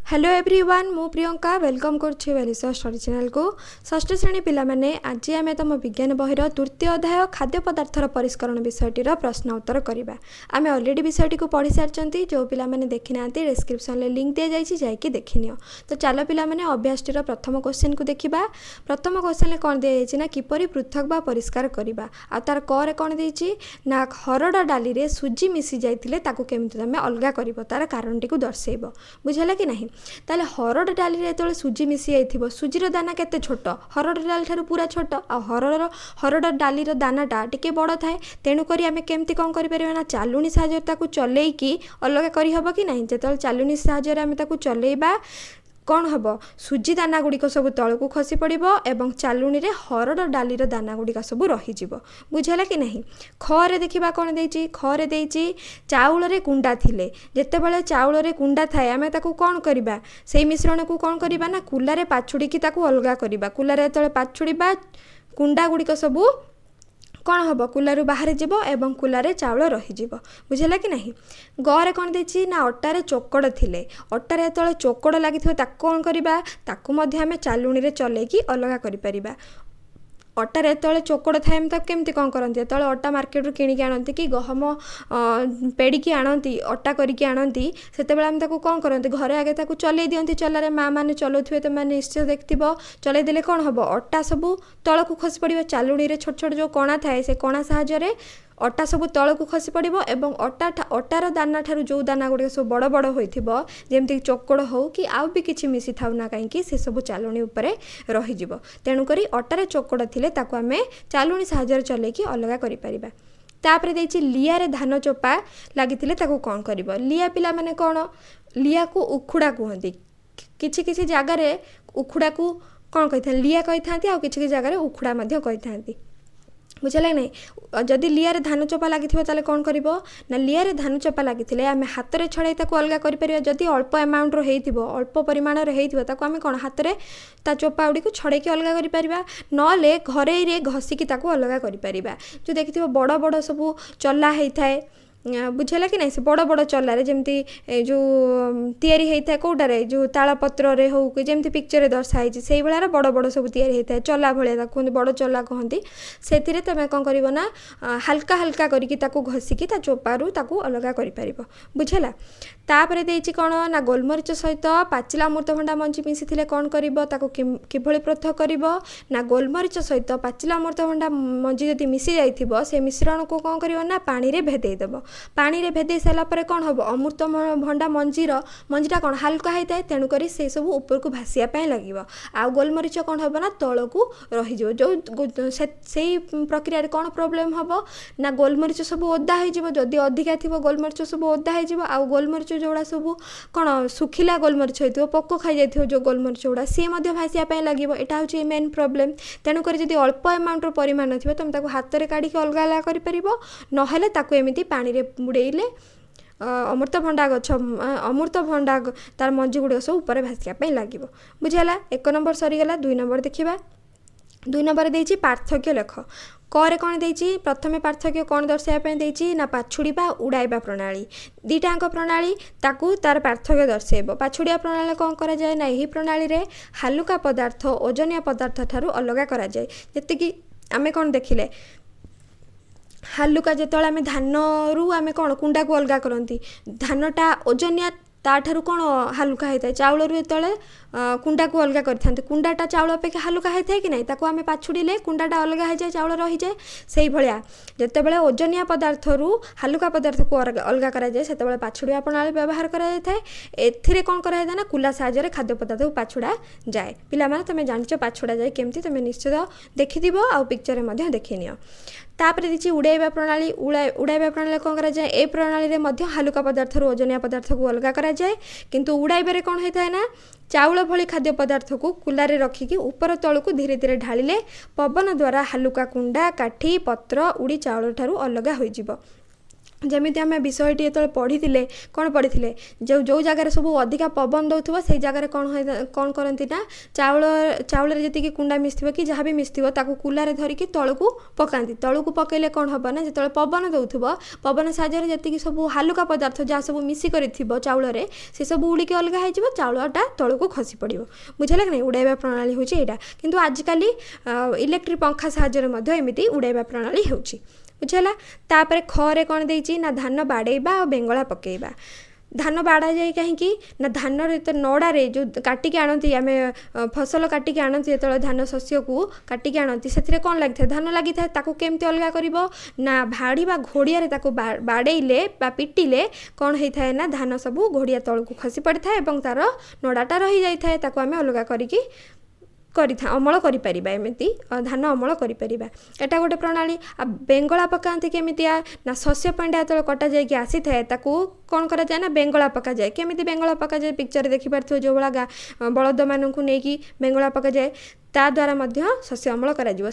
Hello everyone, ମୁଁ Priyanka welcome କରୁଛି ୱେଲିସର study ଚ୍ୟାନେଲକୁ। ଷଷ୍ଠ ଶ୍ରେଣୀ ପିଲାମାନେ, ଆଜି ଆମେ ତୁମ ବିଜ୍ଞାନ ବହିର ତୃତୀୟ ଅଧ୍ୟାୟ ଖାଦ୍ୟ ପଦାର୍ଥର ପରିଷ୍କରଣ ବିଷୟଟିର ପ୍ରଶ୍ନ ଉତ୍ତର କରିବା। ଆମେ ଅଲରେଡ଼ି ବିଷୟଟିକୁ ପଢ଼ି ସାରିଛନ୍ତି। ଯେଉଁ ପିଲାମାନେ ଦେଖିନାହାନ୍ତି, ଡେସ୍କ୍ରିପ୍ସନରେ ଲିଙ୍କ୍ ଦିଆଯାଇଛି, ଯାଇକି ଦେଖିନିଅ। ତ ଚାଲ ପିଲାମାନେ, ଅଭ୍ୟାସଟିର ପ୍ରଥମ କ୍ୱେଶ୍ଚିନ୍କୁ ଦେଖିବା। ପ୍ରଥମ କ୍ୱେଶ୍ଚିନ୍ରେ କ'ଣ ଦିଆଯାଇଛି ନା କିପରି ପୃଥକ ବା ପରିଷ୍କାର କରିବା। ଆଉ ତାର କରେ କ'ଣ ଦେଇଛି ନା ହରଡ଼ ଡାଲିରେ ସୁଜି ମିଶି ଯାଇଥିଲେ ତାକୁ କେମିତି ତୁମେ ଅଲଗା କରିବ, ତାର କାରଣଟିକୁ ଦର୍ଶାଇବ। ବୁଝିଲା କି ନାହିଁ? ତାହେଲେ ହରଡ଼ ଡାଲିରେ ଯେତେବେଳେ ସୁଜି ମିଶି ଯାଇଥିବ, ସୁଜିର ଦାନା କେତେ ଛୋଟ? ହରଡ଼ ଡାଲି ଠାରୁ ପୁରା ଛୋଟ। ଆଉ ହରଡ଼ ଡାଲିର ଦାନାଟା ଟିକେ ବଡ଼ ଥାଏ। ତେଣୁକରି ଆମେ କେମିତି କ'ଣ କରିପାରିବା ନା ଚାଲୁଣି ସାହାଯ୍ୟରେ ତାକୁ ଚଲେଇକି ଅଲଗା କରିହେବ କି ନାହିଁ? ଯେତେବେଳେ ଚାଲୁଣି ସାହାଯ୍ୟରେ ଆମେ ତାକୁ ଚଲେଇବା, କ'ଣ ହେବ? ସୁଜି ଦାନା ଗୁଡ଼ିକ ସବୁ ତଳକୁ ଖସି ପଡ଼ିବ ଏବଂ ଚାଲୁଣିରେ ହରଡ଼ ଡାଲିର ଦାନା ଗୁଡ଼ିକ ସବୁ ରହିଯିବ। ବୁଝିହେଲା କି ନାହିଁ? ଖରେ ଦେଖିବା କ'ଣ ଦେଇଛି। ଖରେ ଦେଇଛି ଚାଉଳରେ କୁଣ୍ଡା ଥିଲେ। ଯେତେବେଳେ ଚାଉଳରେ କୁଣ୍ଡା ଥାଏ, ଆମେ ତାକୁ କ'ଣ କରିବା? ସେଇ ମିଶ୍ରଣକୁ କ'ଣ କରିବା ନା କୁଲାରେ ପାଛୁଡ଼ିକି ତାକୁ ଅଲଗା କରିବା। କୁଲାରେ ଯେତେବେଳେ ପାଛୁଡ଼ିବା, କୁଣ୍ଡା ଗୁଡ଼ିକ ସବୁ କ'ଣ ହେବ? କୁଲାରୁ ବାହାରି ଯିବ ଏବଂ କୁଲାରେ ଚାଉଳ ରହିଯିବ। ବୁଝିଲା କି ନାହିଁ? ଗରେ କ'ଣ ଦେଇଛି ନା ଅଟାରେ ଚୋକଡ଼ ଥିଲେ। ଅଟାରେ ଯେତେବେଳେ ଚୋକଡ଼ ଲାଗିଥିବ, ତାକୁ କ'ଣ କରିବା? ତାକୁ ମଧ୍ୟ ଆମେ ଚାଲୁଣିରେ ଚଲେଇକି ଅଲଗା କରିପାରିବା। ଅଟାରେ ଯେତେବେଳେ ଚୋକଡ଼ ଥାଏ, ଆମେ ତାକୁ କେମିତି କ'ଣ କରନ୍ତି? ଯେତେବେଳେ ଅଟା ମାର୍କେଟରୁ କିଣିକି ଆଣନ୍ତି କି ଗହମ ପେଡ଼ିକି ଆଣନ୍ତି, ଅଟା କରିକି ଆଣନ୍ତି, ସେତେବେଳେ ଆମେ ତାକୁ କ'ଣ କରନ୍ତି? ଘରେ ଆଗେ ତାକୁ ଚଲେଇ ଦିଅନ୍ତି। ଚଲାରେ ମା ମାନେ ଚଲାଉଥିବେ, ତୁମେମାନେ ନିଶ୍ଚୟ ଦେଖିଥିବ। ଚଲେଇ ଦେଲେ କ'ଣ ହେବ? ଅଟା ସବୁ ତଳକୁ ଖସି ପଡ଼ିବ। ଚାଲୁଣିରେ ଛୋଟ ଛୋଟ ଯେଉଁ କଣା ଥାଏ, ସେ କଣା ସାହାଯ୍ୟରେ ଅଟା ସବୁ ତଳକୁ ଖସି ପଡ଼ିବ ଏବଂ ଅଟାର ଦାନା ଠାରୁ ଯେଉଁ ଦାନା ଗୁଡ଼ିକ ସବୁ ବଡ଼ ବଡ଼ ହୋଇଥିବ, ଯେମିତିକି ଚୋକଡ଼ ହେଉ କି ଆଉ ବି କିଛି ମିଶିଥାଉ ନା କାହିଁକି, ସେସବୁ ଚାଲୁଣି ଉପରେ ରହିଯିବ। ତେଣୁକରି ଅଟାରେ ଚୋକଡ଼ ଥିଲେ ତାକୁ ଆମେ ଚାଲୁଣି ସାହାଯ୍ୟରେ ଚଲେଇକି ଅଲଗା କରିପାରିବା। ତାପରେ ଦେଇଛି ଲିଆରେ ଧାନ ଚୋପା ଲାଗିଥିଲେ ତାକୁ କ'ଣ କରିବ? ଲିଆ ପିଲାମାନେ କ'ଣ? ଲିଆକୁ ଉଖୁଡ଼ା କୁହନ୍ତି। କିଛି କିଛି ଜାଗାରେ ଉଖୁଡ଼ାକୁ କ'ଣ କହିଥାନ୍ତି? ଲିଆ କହିଥାନ୍ତି, ଆଉ କିଛି କିଛି ଜାଗାରେ ଉଖୁଡ଼ା ମଧ୍ୟ କହିଥାନ୍ତି। ବୁଝିଲା ନାହିଁ? ଯଦି ଲିଆରେ ଧାନ ଚୋପା ଲାଗିଥିବ, ତାହେଲେ କ'ଣ କରିବ ନା ଲିଆରେ ଧାନ ଚୋପା ଲାଗିଥିଲେ ଆମେ ହାତରେ ଛଡ଼ାଇ ତାକୁ ଅଲଗା କରିପାରିବା। ଯଦି ଅଳ୍ପ ଆମାଉଣ୍ଟର ହେଇଥିବ, ଅଳ୍ପ ପରିମାଣର ହେଇଥିବ, ତାକୁ ଆମେ କ'ଣ ହାତରେ ତା ଚୋପା ଗୁଡ଼ିକୁ ଛଡ଼େଇକି ଅଲଗା କରିପାରିବା, ନହେଲେ ଘରେଇରେ ଘଷିକି ତାକୁ ଅଲଗା କରିପାରିବା। ଯେଉଁ ଦେଖିଥିବ ବଡ଼ ବଡ଼ ସବୁ ଚଲା ହେଇଥାଏ, ବୁଝିହେଲା କି ନାହିଁ? ସେ ବଡ଼ ବଡ଼ ଚଲାରେ ଯେମିତି ଏ ଯେଉଁ ତିଆରି ହେଇଥାଏ, କେଉଁଟାରେ, ଯେଉଁ ତାଳପତ୍ରରେ ହେଉ କି ଯେମିତି ପିକ୍ଚରରେ ଦର୍ଶା ହେଇଛି, ସେଇଭଳିଆର ବଡ଼ ବଡ଼ ସବୁ ତିଆରି ହେଇଥାଏ ଚଲା ଭଳିଆ, ତାକୁ କୁହନ୍ତି ବଡ଼ ଚଲା କହନ୍ତି। ସେଥିରେ ତୁମେ କ'ଣ କରିବ ନା ହାଲକା ହାଲକା କରିକି ତାକୁ ଘଷିକି ତା ଚୋପାରୁ ତାକୁ ଅଲଗା କରିପାରିବ। ବୁଝିହେଲା? ତାପରେ ଦେଇଛି କ'ଣ ନା ଗୋଲମରିଚ ସହିତ ପାଚିଲା ଅମୃତଭଣ୍ଡା ମଞ୍ଜି ମିଶିଥିଲେ କ'ଣ କରିବ, ତାକୁ କିଭଳି ପୃଥକ କରିବ? ନା ଗୋଲମରିଚ ସହିତ ପାଚିଲା ଅମୃତଭଣ୍ଡା ମଞ୍ଜି ଯଦି ମିଶି ଯାଇଥିବ, ସେ ମିଶ୍ରଣକୁ କ'ଣ କରିବ ନା ପାଣିରେ ଭେଦେଇ ଦେବ। ପାଣିରେ ଭେଦେଇ ସାରିଲା ପରେ କ'ଣ ହେବ? ଅମୃତଭଣ୍ଡା ମଞ୍ଜିର ମଞ୍ଜିଟା କ'ଣ ହାଲୁକା ହେଇଥାଏ, ତେଣୁକରି ସେସବୁ ଉପରକୁ ଭାସିବା ପାଇଁ ଲାଗିବ ଆଉ ଗୋଲମରିଚ କ'ଣ ହେବ ନା ତଳକୁ ରହିଯିବ। ଯେଉଁ ସେଇ ପ୍ରକ୍ରିୟାରେ କ'ଣ ପ୍ରୋବ୍ଲେମ୍ ହେବ ନା ଗୋଲମରିଚ ସବୁ ଓଦା ହେଇଯିବ। ଯଦି ଅଧିକା ଥିବ, ଗୋଲମରିଚ ସବୁ ଓଦା ହେଇଯିବ। ଆଉ ଗୋଲମରିଚ ଯେଉଁଗୁଡ଼ା ସବୁ କ'ଣ ଶୁଖିଲା ଗୋଲମରିଚ ହେଇଥିବ, ପୋକ ଖାଇଯାଇଥିବ ଯେଉଁ ଗୋଲମରିଚ ଗୁଡ଼ା, ସିଏ ମଧ୍ୟ ଭାସିବା ପାଇଁ ଲାଗିବ। ଏଇଟା ହେଉଛି ମେନ୍ ପ୍ରୋବ୍ଲେମ୍। ତେଣୁକରି ଯଦି ଅଳ୍ପ ଆମାଉଣ୍ଟର ପରିମାଣ ଥିବ, ତୁମେ ତାକୁ ହାତରେ କାଢ଼ିକି ଅଲଗା ଅଲଗା କରିପାରିବ, ନହେଲେ ତାକୁ ଏମିତି ପାଣିରେ ବୁଡ଼େଇଲେ ଅମୃତଭଣ୍ଡା ଗଛ, ଅମୃତଭଣ୍ଡା ତାର ମଞ୍ଜି ଗୁଡ଼ିକ ସବୁ ଉପରେ ଭାସିବା ପାଇଁ ଲାଗିବ। ବୁଝିହେଲା? 1 ନମ୍ବର ସରିଗଲା। 2 ନମ୍ବର ଦେଖିବା। 2 ନମ୍ବର ଦେଇଛି ପାର୍ଥକ୍ୟ ଲେଖ। କରେ କ'ଣ ଦେଇଛି? ପ୍ରଥମେ ପାର୍ଥକ୍ୟ କ'ଣ ଦର୍ଶାଇବା ପାଇଁ ଦେଇଛି ନା ପାଛୁଡ଼ିବା, ଉଡ଼ାଇବା ପ୍ରଣାଳୀ, ଦୁଇଟାଙ୍କ ପ୍ରଣାଳୀ, ତାକୁ ତାର ପାର୍ଥକ୍ୟ ଦର୍ଶାଇବ। ପାଛୁଡ଼ିବା ପ୍ରଣାଳୀ କ'ଣ କରାଯାଏ ନା ଏହି ପ୍ରଣାଳୀରେ ହାଲୁକା ପଦାର୍ଥ ଓଜନିଆ ପଦାର୍ଥ ଠାରୁ ଅଲଗା କରାଯାଏ। ଯେତିକି ଆମେ କ'ଣ ଦେଖିଲେ, ହାଲୁକା ଯେତେବେଳେ ଆମେ ଧାନରୁ ଆମେ କ'ଣ କୁଣ୍ଡାକୁ ଅଲଗା କରନ୍ତି, ଧାନଟା ଓଜନିଆ, ତାଠାରୁ କ'ଣ ହାଲୁକା ହେଇଥାଏ। ଚାଉଳରୁ ଯେତେବେଳେ କୁଣ୍ଡାକୁ ଅଲଗା କରିଥାନ୍ତି, କୁଣ୍ଡାଟା ଚାଉଳ ଅପେକ୍ଷା ହାଲୁକା ହେଇଥାଏ କି ନାହିଁ? ତାକୁ ଆମେ ପାଛୁଡ଼ିଲେ କୁଣ୍ଡାଟା ଅଲଗା ହେଇଯାଏ, ଚାଉଳ ରହିଯାଏ। ସେଇଭଳିଆ ଯେତେବେଳେ ଓଜନିଆ ପଦାର୍ଥରୁ ହାଲୁକା ପଦାର୍ଥକୁ ଅଲଗା କରାଯାଏ, ସେତେବେଳେ ପାଛୁଡ଼ିବା ପ୍ରଣାଳୀ ବ୍ୟବହାର କରାଯାଇଥାଏ। ଏଥିରେ କ'ଣ କରାଯାଇଥାଏ ନା କୁଲା ସାହାଯ୍ୟରେ ଖାଦ୍ୟ ପଦାର୍ଥକୁ ପାଛୁଡ଼ା ଯାଏ। ପିଲାମାନେ, ତୁମେ ଜାଣିଛ ପାଛୁଡ଼ା ଯାଏ କେମିତି, ତୁମେ ନିଶ୍ଚିତ ଦେଖିଥିବ ଆଉ ପିକ୍ଚରରେ ମଧ୍ୟ ଦେଖିନିଅ। ତାପରେ ଦେଇଛି ଉଡ଼ାଇବା ପ୍ରଣାଳୀ। ଉଡ଼ାଇବା ପ୍ରଣାଳୀ କ'ଣ କରାଯାଏ? ଏ ପ୍ରଣାଳୀରେ ମଧ୍ୟ ହାଲୁକା ପଦାର୍ଥରୁ ଓଜନିଆ ପଦାର୍ଥକୁ ଅଲଗା କରାଯାଏ। କିନ୍ତୁ ଉଡ଼ାଇବାରେ କ'ଣ ହେଇଥାଏ ନା ଚାଉଳ ଭଳି ଖାଦ୍ୟ ପଦାର୍ଥକୁ କୁଲାରେ ରଖିକି ଉପର ତଳକୁ ଧୀରେ ଧୀରେ ଢାଳିଲେ ପବନ ଦ୍ୱାରା ହାଲୁକା କୁଣ୍ଡା, କାଠି, ପତ୍ର ଉଡ଼ି ଚାଉଳ ଠାରୁ ଅଲଗା ହୋଇଯିବ। ଯେମିତି ଆମେ ବିଷୟଟି ଯେତେବେଳେ ପଢ଼ିଥିଲେ, କ'ଣ ପଢ଼ିଥିଲେ? ଯେଉଁ ଯେଉଁ ଜାଗାରେ ସବୁ ଅଧିକା ପବନ ଦେଉଥିବ, ସେଇ ଜାଗାରେ କ'ଣ କ'ଣ କରନ୍ତି ନା ଚାଉଳରେ ଯେତିକି କୁଣ୍ଡା ମିଶିଥିବ କି ଯାହା ବି ମିଶିଥିବ, ତାକୁ କୁଲାରେ ଧରିକି ତଳକୁ ପକାନ୍ତି। ତଳକୁ ପକାଇଲେ କ'ଣ ହେବ ନା ଯେତେବେଳେ ପବନ ଦେଉଥିବ, ପବନ ସାହାଯ୍ୟରେ ଯେତିକି ସବୁ ହାଲୁକା ପଦାର୍ଥ ଯାହା ସବୁ ମିଶିକରି ଥିବ ଚାଉଳରେ, ସେସବୁ ଉଡ଼ିକି ଅଲଗା ହେଇଯିବ, ଚାଉଳଟା ତଳକୁ ଖସି ପଡ଼ିବ। ବୁଝିଲା କି ନାହିଁ? ଉଡ଼ାଇବା ପ୍ରଣାଳୀ ହେଉଛି ଏଇଟା। କିନ୍ତୁ ଆଜିକାଲି ଇଲେକ୍ଟ୍ରିକ୍ ପଙ୍ଖା ସାହାଯ୍ୟରେ ମଧ୍ୟ ଏମିତି ଉଡ଼ାଇବା ପ୍ରଣାଳୀ ହେଉଛି। ବୁଝିହେଲା? ତାପରେ ଖରେ କ'ଣ ଦେଇଛି ନା ଧାନ ବାଡ଼େଇବା ଆଉ ବେଙ୍ଗଳା ପକାଇବା। ଧାନ ବାଡ଼ାଯାଏ କାହିଁକି ନା ଧାନରେ ତ ନଡ଼ାରେ ଯେଉଁ କାଟିକି ଆଣନ୍ତି, ଆମେ ଫସଲ କାଟିକି ଆଣନ୍ତି, ଯେତେବେଳେ ଧାନ ଶସ୍ୟକୁ କାଟିକି ଆଣନ୍ତି, ସେଥିରେ କ'ଣ ଲାଗିଥାଏ? ଧାନ ଲାଗିଥାଏ। ତାକୁ କେମିତି ଅଲଗା କରିବ ନା ଭାଡ଼ି ବା ଘୋଡ଼ିଆରେ ତାକୁ ବାଡ଼େଇଲେ ବା ପିଟିଲେ କ'ଣ ହେଇଥାଏ ନା ଧାନ ସବୁ ଘୋଡ଼ିଆ ତଳକୁ ଖସି ପଡ଼ିଥାଏ ଏବଂ ତା'ର ନଡ଼ାଟା ରହିଯାଇଥାଏ। ତାକୁ ଆମେ ଅଲଗା କରିକି କରିଥା ଅମଳ କରିପାରିବା, ଏମିତି ଧାନ ଅମଳ କରିପାରିବା। ଏଇଟା ଗୋଟେ ପ୍ରଣାଳୀ। ଆଉ ବେଙ୍ଗଳା ପକାନ୍ତି କେମିତିଆ ନା ଶସ୍ୟ ପେଣ୍ଡା ଯେତେବେଳେ କଟାଯାଇକି ଆସିଥାଏ, ତାକୁ କ'ଣ କରାଯାଏ ନା ବେଙ୍ଗଳା ପକାଯାଏ। କେମିତି ବେଙ୍ଗଳା ପକାଯାଏ? ପିକ୍ଚରରେ ଦେଖିପାରୁଥିବ, ଯେଉଁଭଳିଆ ବଳଦମାନଙ୍କୁ ନେଇକି ବେଙ୍ଗଳା ପକାଯାଏ, ତା ଦ୍ୱାରା ମଧ୍ୟ ଶସ୍ୟ ଅମଳ କରାଯିବ।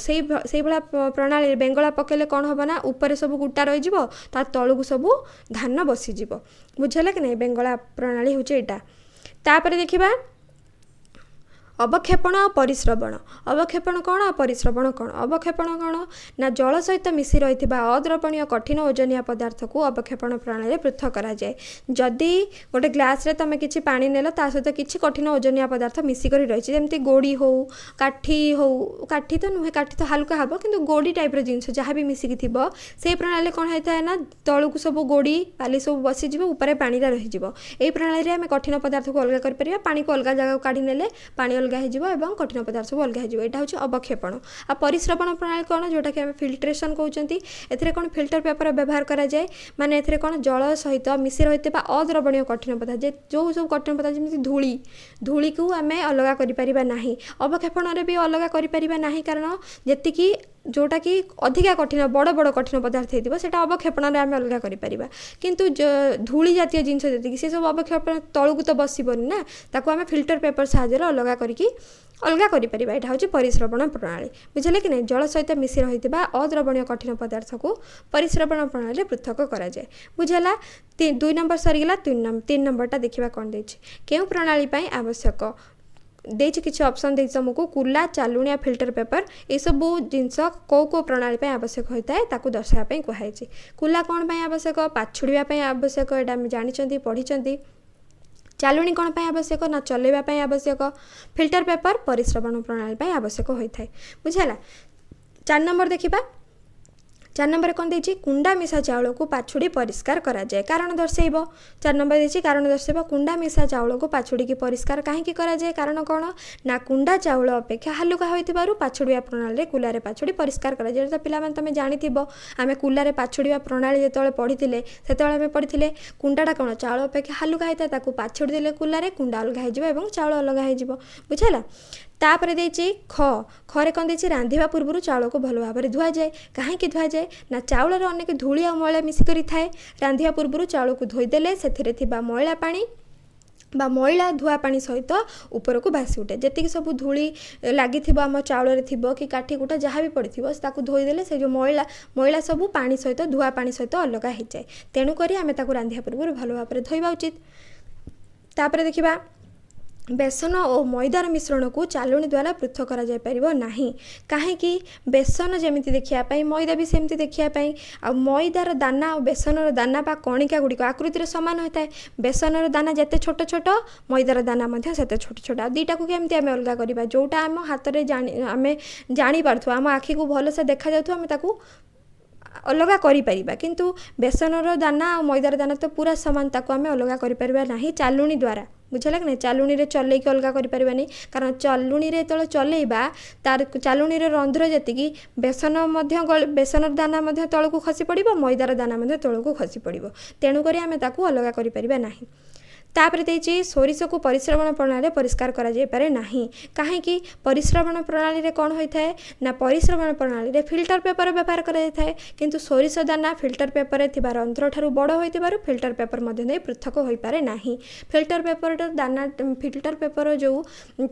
ସେଇଭଳିଆ ପ୍ରଣାଳୀରେ ବେଙ୍ଗଳା ପକାଇଲେ କ'ଣ ହେବ ନା ଉପରେ ସବୁ କୁଟା ରହିଯିବ, ତା ତଳକୁ ସବୁ ଧାନ ବସିଯିବ। ବୁଝିହେଲା କି ନାହିଁ? ବେଙ୍ଗଳା ପ୍ରଣାଳୀ ହେଉଛି ଏଇଟା। ତାପରେ ଦେଖିବା ଅବକ୍ଷେପଣ ଆଉ ପରିସ୍ରବଣ। ଅବକ୍ଷେପଣ କ'ଣ ଆଉ ପରିସ୍ରବଣ କ'ଣ? ଅବକ୍ଷେପଣ କ'ଣ ନା ଜଳ ସହିତ ମିଶି ରହିଥିବା ଅଦ୍ରବଣୀୟ କଠିନ ଓଜନିଆ ପଦାର୍ଥକୁ ଅବକ୍ଷେପଣ ପ୍ରଣାଳୀରେ ପୃଥକ କରାଯାଏ। ଯଦି ଗୋଟେ ଗ୍ଲାସ୍ରେ ତୁମେ କିଛି ପାଣି ନେଲ, ତା ସହିତ କିଛି କଠିନ ଓଜନିଆ ପଦାର୍ଥ ମିଶିକରି ରହିଛି, ଯେମିତି ଗୋଡ଼ି ହଉ, କାଠି ହଉ, କାଠି ତ ନୁହେଁ, କାଠି ତ ହାଲୁକା ହେବ, କିନ୍ତୁ ଗୋଡ଼ି ଟାଇପ୍ର ଜିନିଷ ଯାହା ବି ମିଶିକି ଥିବ, ସେଇ ପ୍ରଣାଳୀରେ କ'ଣ ହେଇଥାଏ ନା ତଳକୁ ସବୁ ଗୋଡ଼ି ବାଲି ସବୁ ବସିଯିବ, ଉପରେ ପାଣିଟା ରହିଯିବ। ଏହି ପ୍ରଣାଳୀରେ ଆମେ କଠିନ ପଦାର୍ଥକୁ ଅଲଗା କରିପାରିବା। ପାଣିକୁ ଅଲଗା ଜାଗାକୁ କାଢ଼ି ନେଲେ ପାଣି ଅଲଗା ହେଇଯିବ ଏବଂ କଠିନ ପଦାର୍ଥ ସବୁ ଅଲଗା ହେଇଯିବ। ଏଇଟା ହେଉଛି ଅବକ୍ଷେପଣ। ଆଉ ପରିସ୍ରବଣ ପ୍ରଣାଳୀ କ'ଣ? ଯେଉଁଟାକି ଆମେ ଫିଲ୍ଟ୍ରେସନ୍ କହୁଛନ୍ତି। ଏଥିରେ କ'ଣ ଫିଲ୍ଟର ପେପର ବ୍ୟବହାର କରାଯାଏ। ମାନେ ଏଥିରେ କ'ଣ ଜଳ ସହିତ ମିଶି ରହିଥିବା ଅଦ୍ରବଣୀୟ କଠିନ ପଦାର୍ଥ, ଯେଉଁ ସବୁ କଠିନ ପଦାର୍ଥ ଯେମିତି ଧୂଳି, ଧୂଳିକୁ ଆମେ ଅଲଗା କରିପାରିବା ନାହିଁ। ଅବକ୍ଷେପଣରେ ବି ଅଲଗା କରିପାରିବା ନାହିଁ, କାରଣ ଯେତିକି ଯେଉଁଟାକି ଅଧିକା କଠିନ, ବଡ଼ ବଡ଼ କଠିନ ପଦାର୍ଥ ହେଇଥିବ, ସେଇଟା ଅବକ୍ଷେପଣରେ ଆମେ ଅଲଗା କରିପାରିବା। କିନ୍ତୁ ଧୂଳି ଜାତୀୟ ଜିନିଷ ଯେତିକି, ସେସବୁ ଅବକ୍ଷେପଣ ତଳକୁ ତ ବସିବନି ନା, ତାକୁ ଆମେ ଫିଲ୍ଟର ପେପର ସାହାଯ୍ୟରେ ଅଲଗା କରିକି ଅଲଗା କରିପାରିବା। ଏଇଟା ହେଉଛି ପରିସ୍ରବଣ ପ୍ରଣାଳୀ। ବୁଝିଲେ କି ନାହିଁ? ଜଳ ସହିତ ମିଶି ରହିଥିବା ଅଦ୍ରବଣୀୟ କଠିନ ପଦାର୍ଥକୁ ପରିସ୍ରବଣ ପ୍ରଣାଳୀରେ ପୃଥକ କରାଯାଏ। ବୁଝିହେଲା? 2 ନମ୍ବର ସରିଗଲା। 3 ନମ୍ବରଟା ଦେଖିବା କ'ଣ ଦେଇଛି। କେଉଁ ପ୍ରଣାଳୀ ପାଇଁ ଆବଶ୍ୟକ ଦେଇଛି? କିଛି ଅପସନ୍ ଦେଇଛି ତୁମକୁ, କୁଲା, ଚାଲୁଣିଆ, ଫିଲ୍ଟର ପେପର। ଏସବୁ ଜିନିଷ କେଉଁ କେଉଁ ପ୍ରଣାଳୀ ପାଇଁ ଆବଶ୍ୟକ ହୋଇଥାଏ, ତାକୁ ଦର୍ଶାଇବା ପାଇଁ କୁହାଯାଇଛି। କୁଲା କ'ଣ ପାଇଁ ଆବଶ୍ୟକ? ପାଛୁଡ଼ିବା ପାଇଁ ଆବଶ୍ୟକ, ଏଇଟା ଆମେ ଜାଣିଛନ୍ତି, ପଢ଼ିଛନ୍ତି। ଚାଲୁଣି କ'ଣ ପାଇଁ ଆବଶ୍ୟକ ନା ଚଲେଇବା ପାଇଁ ଆବଶ୍ୟକ। ଫିଲ୍ଟର ପେପର ପରିସ୍ରବଣ ପ୍ରଣାଳୀ ପାଇଁ ଆବଶ୍ୟକ ହୋଇଥାଏ। ବୁଝିହେଲା? 4 ନମ୍ବର ଦେଖିବା। 4 ନମ୍ବରରେ କ'ଣ ଦେଇଛି? କୁଣ୍ଡା ମିଶା ଚାଉଳକୁ ପାଛୁଡ଼ି ପରିଷ୍କାର କରାଯାଏ, କାରଣ ଦର୍ଶାଇବ। 4 ନମ୍ବର ଦେଇଛି, କାରଣ ଦର୍ଶାଇବ। କୁଣ୍ଡା ମିଶା ଚାଉଳକୁ ପାଛୁଡ଼ିକି ପରିଷ୍କାର କାହିଁକି କରାଯାଏ? କାରଣ କ'ଣ ନା କୁଣ୍ଡା ଚାଉଳ ଅପେକ୍ଷା ହାଲୁକା ହୋଇଥିବାରୁ ପାଛୁଡ଼ିବା ପ୍ରଣାଳୀରେ କୁଲାରେ ପାଛୁଡ଼ି ପରିଷ୍କାର କରାଯାଏ। ତ ପିଲାମାନେ, ତୁମେ ଜାଣିଥିବ, ଆମେ କୁଲାରେ ପାଛୁଡ଼ିବା ପ୍ରଣାଳୀ ଯେତେବେଳେ ପଢ଼ିଥିଲେ, ସେତେବେଳେ ଆମେ ପଢ଼ିଥିଲେ କୁଣ୍ଡାଟା କ'ଣ ଚାଉଳ ଅପେକ୍ଷା ହାଲୁକା ହେଇଥାଏ। ତାକୁ ପାଛୁଡ଼ି ଦେଲେ କୁଲାରେ କୁଣ୍ଡା ଅଲଗା ହେଇଯିବ ଏବଂ ଚାଉଳ ଅଲଗା ହେଇଯିବ। ବୁଝିହେଲା? ତାପରେ ଦେଇଛି ଖ। ଖରେ କ'ଣ ଦେଇଛି? ରାନ୍ଧିବା ପୂର୍ବରୁ ଚାଉଳକୁ ଭଲ ଭାବରେ ଧୁଆଯାଏ। କାହିଁକି ଧୁଆଯାଏ ନା ଚାଉଳରେ ଅନେକ ଧୂଳି ଆଉ ମଇଳା ମିଶିକରି ଥାଏ। ରାନ୍ଧିବା ପୂର୍ବରୁ ଚାଉଳକୁ ଧୋଇଦେଲେ ସେଥିରେ ଥିବା ମଇଳା ପାଣି ବା ମଇଳା ଧୁଆ ପାଣି ସହିତ ଉପରକୁ ଭାସି ଉଠେ। ଯେତିକି ସବୁ ଧୂଳି ଲାଗିଥିବ ଆମ ଚାଉଳରେ ଥିବ କି କାଠି କୁଟା ଯାହା ବି ପଡ଼ିଥିବ, ତାକୁ ଧୋଇଦେଲେ ସେ ଯେଉଁ ମଇଳା ସବୁ ପାଣି ସହିତ, ଧୁଆ ପାଣି ସହିତ ଅଲଗା ହେଇଯାଏ। ତେଣୁକରି ଆମେ ତାକୁ ରାନ୍ଧିବା ପୂର୍ବରୁ ଭଲ ଭାବରେ ଧୋଇବା ଉଚିତ। ତାପରେ ଦେଖିବା, ବେସନ ଓ ମଇଦାର ମିଶ୍ରଣକୁ ଚାଲୁଣି ଦ୍ୱାରା ପୃଥକ କରାଯାଇପାରିବ ନାହିଁ। କାହିଁକି? ବେସନ ଯେମିତି ଦେଖିବା ପାଇଁ, ମଇଦା ବି ସେମିତି ଦେଖିବା ପାଇଁ। ଆଉ ମଇଦାର ଦାନା ଆଉ ବେସନର ଦାନା ବା କଣିକା ଗୁଡ଼ିକ ଆକୃତିରେ ସମାନ ହୋଇଥାଏ। ବେସନର ଦାନା ଯେତେ ଛୋଟ ଛୋଟ, ମଇଦାର ଦାନା ମଧ୍ୟ ସେତେ ଛୋଟ ଛୋଟ। ଆଉ ଦୁଇଟାକୁ କେମିତି ଆମେ ଅଲଗା କରିବା? ଯେଉଁଟା ଆମ ହାତରେ ଜାଣି ଆମେ ଜାଣିପାରୁଥିବା, ଆମ ଆଖିକୁ ଭଲସେ ଦେଖାଯାଉଥିବ, ଆମେ ତାକୁ ଅଲଗା କରିପାରିବା। କିନ୍ତୁ ବେସନର ଦାନା ଆଉ ମଇଦାର ଦାନା ତ ପୁରା ସମାନ, ତାକୁ ଆମେ ଅଲଗା କରିପାରିବା ନାହିଁ ଚାଲୁଣି ଦ୍ୱାରା। ବୁଝିଲା କି ନାହିଁ? ଚାଲୁଣିରେ ଚଲେଇକି ଅଲଗା କରିପାରିବାନି, କାରଣ ଚାଲୁଣିରେ ଯେତେବେଳେ ଚଲେଇବା, ତାର ଚାଲୁଣିର ରନ୍ଧ୍ର ଯେତିକି, ବେସନ ମଧ୍ୟ ବେସନର ଦାନା ମଧ୍ୟ ତଳକୁ ଖସି ପଡ଼ିବ, ମଇଦାର ଦାନା ମଧ୍ୟ ତଳକୁ ଖସି ପଡ଼ିବ। ତେଣୁକରି ଆମେ ତାକୁ ଅଲଗା କରିପାରିବା ନାହିଁ। ତାପରେ ଦେଇଛି, ସୋରିଷକୁ ପରିସ୍ରବଣ ପ୍ରଣାଳୀରେ ପରିଷ୍କାର କରାଯାଇପାରେ ନାହିଁ। କାହିଁକି? ପରିସ୍ରବଣ ପ୍ରଣାଳୀରେ କ'ଣ ହୋଇଥାଏ ନା, ପରିସ୍ରବଣ ପ୍ରଣାଳୀରେ ଫିଲ୍ଟର ପେପର ବ୍ୟବହାର କରାଯାଇଥାଏ। କିନ୍ତୁ ସୋରିଷ ଦାନା ଫିଲ୍ଟର ପେପରରେ ଥିବା ରନ୍ଧ୍ର ଠାରୁ ବଡ଼ ହୋଇଥିବାରୁ ଫିଲ୍ଟର ପେପର ମଧ୍ୟ ଦେଇ ପୃଥକ ହୋଇପାରେ ନାହିଁ। ଫିଲ୍ଟର ପେପରଟା ଦାନା, ଫିଲ୍ଟର ପେପର ଯେଉଁ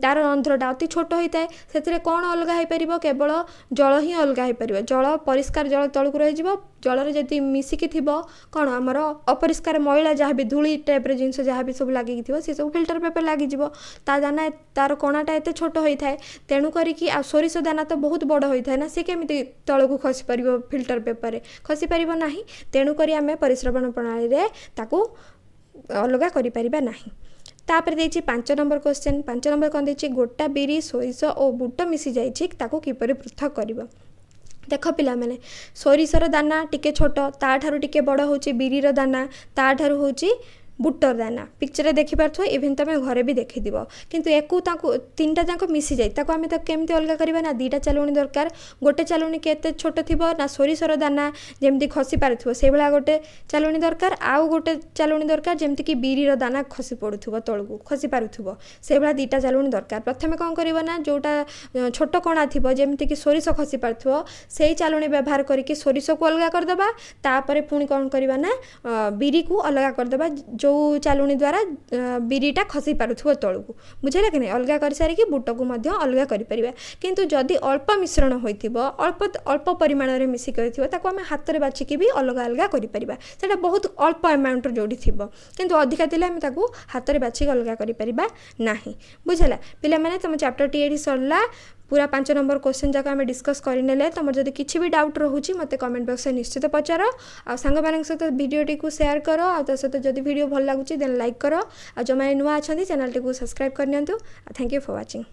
ତାର ରନ୍ଧ୍ରଟା ଅତି ଛୋଟ ହୋଇଥାଏ, ସେଥିରେ କ'ଣ ଅଲଗା ହେଇପାରିବ? କେବଳ ଜଳ ହିଁ ଅଲଗା ହେଇପାରିବ। ଜଳ, ପରିଷ୍କାର ଜଳ ତଳକୁ ରହିଯିବ। ଜଳରେ ଯଦି ମିଶିକି ଥିବ କ'ଣ ଆମର ଅପରିଷ୍କାର ମଇଳା, ଯାହା ବି ଧୂଳି ଟାଇପ୍ର ଜିନିଷ ଯାହା ବି ସବୁ ଲାଗିକି ଥିବ, ସେ ସବୁ ଫିଲ୍ଟର ପେପର ଲାଗିଯିବ। ତା ଦାନା, ତାର କଣାଟା ଏତେ ଛୋଟ ହୋଇଥାଏ, ତେଣୁ କରିକି। ଆଉ ସୋରିଷ ଦାନା ତ ବହୁତ ବଡ଼ ହୋଇଥାଏ ନା, ସେ କେମିତି ତଳକୁ ଖସି ପାରିବ? ଫିଲ୍ଟର ପେପରରେ ଖସି ପାରିବ ନାହିଁ। ତେଣୁକରି ଆମେ ପରିସ୍ରବଣ ପ୍ରଣାଳୀରେ ତାକୁ ଅଲଗା କରିପାରିବା ନାହିଁ। ତାପରେ ଦେଇଛି 5 ନମ୍ବର କ୍ୱେଶ୍ଚନ୍। 5 ନମ୍ବର କ'ଣ ଦେଇଛି? ଗୋଟା ବିରି, ସୋରିଷ ଓ ବୁଟ ମିଶିଯାଇଛି, ତାକୁ କିପରି ପୃଥକ କରିବ? ଦେଖ ପିଲାମାନେ, ସୋରିଷର ଦାନା ଟିକେ ଛୋଟ, ତାଠାରୁ ଟିକେ ବଡ଼ ହେଉଛି ବିରିର ଦାନା, ତାଠାରୁ ହେଉଛି ବୁଟର ଦାନା। ପିକ୍ଚରରେ ଦେଖିପାରୁଥିବ, ଇଭେନ୍ ତୁମେ ଘରେ ବି ଦେଖିଥିବ। କିନ୍ତୁ ୟାକୁ ତାକୁ ତିନିଟା ଯାକ ମିଶିଯାଏ, ତାକୁ ଆମେ ତାକୁ କେମିତି ଅଲଗା କରିବା ନା, ଦୁଇଟା ଚାଲୁଣି ଦରକାର। ଗୋଟେ ଚାଲୁଣି କେତେ ଛୋଟ ଥିବ ନା, ସୋରିଷର ଦାନା ଯେମିତି ଖସି ପାରୁଥିବ ସେଇଭଳିଆ ଗୋଟେ ଚାଲୁଣି ଦରକାର। ଆଉ ଗୋଟେ ଚାଲୁଣି ଦରକାର ଯେମିତିକି ବିରିର ଦାନା ଖସି ପଡ଼ୁଥିବ, ତଳକୁ ଖସି ପାରୁଥିବ, ସେଇଭଳିଆ ଦୁଇଟା ଚାଲୁଣି ଦରକାର। ପ୍ରଥମେ କ'ଣ କରିବ ନା, ଯେଉଁଟା ଛୋଟ କଣା ଥିବ, ଯେମିତିକି ସୋରିଷ ଖସି ପାରୁଥିବ, ସେଇ ଚାଲୁଣି ବ୍ୟବହାର କରିକି ସୋରିଷକୁ ଅଲଗା କରିଦେବା। ତାପରେ ପୁଣି କ'ଣ କରିବା ନା, ବିରିକୁ ଅଲଗା କରିଦେବା ଯେଉଁ ଚାଲୁଣି ଦ୍ୱାରା ବିରିଟା ଖସି ପାରୁଥିବ ତଳକୁ। ବୁଝିଲା କି ନାହିଁ? ଅଲଗା କରିସାରିକି ବୁଟକୁ ମଧ୍ୟ ଅଲଗା କରିପାରିବା। କିନ୍ତୁ ଯଦି ଅଳ୍ପ ମିଶ୍ରଣ ହୋଇଥିବ, ଅଳ୍ପ ଅଳ୍ପ ପରିମାଣରେ ମିଶିକି ହୋଇଥିବ, ତାକୁ ଆମେ ହାତରେ ବାଛିକି ବି ଅଲଗା ଅଲଗା କରିପାରିବା। ସେଇଟା ବହୁତ ଅଳ୍ପ ଆମାଉଣ୍ଟର ଯେଉଁଠି ଥିବ। କିନ୍ତୁ ଅଧିକା ଥିଲେ ଆମେ ତାକୁ ହାତରେ ବାଛିକି ଅଲଗା କରିପାରିବା ନାହିଁ। ବୁଝିଲା ପିଲାମାନେ? ତୁମ ଚାପ୍ଟରଟି ଏଇଠି ସରିଲା। ପୁରା 5 ନମ୍ବର କ୍ୱେଶ୍ଚନ୍ ଯାକ ଆମେ ଡିସ୍କସ୍ କରିନେଲେ। ତୁମର ଯଦି କିଛି ବି ଡାଉଟ୍ ରହୁଛି, ମୋତେ କମେଣ୍ଟ ବକ୍ସରେ ନିଶ୍ଚିତ ପଚାର। ଆଉ ସାଙ୍ଗମାନଙ୍କ ସହିତ ଭିଡ଼ିଓଟିକୁ ସେୟାର କର। ଆଉ ତା ସହିତ ଯଦି ଭିଡ଼ିଓ ଭଲ ଲାଗୁଛି, ଦେନ୍ ଲାଇକ୍ କର। ଆଉ ଯେଉଁମାନେ ନୂଆ ଅଛନ୍ତି, ଚ୍ୟାନେଲଟିକୁ ସବସ୍କ୍ରାଇବ୍ କରିନିଅନ୍ତୁ। ଆଉ thank you for watching.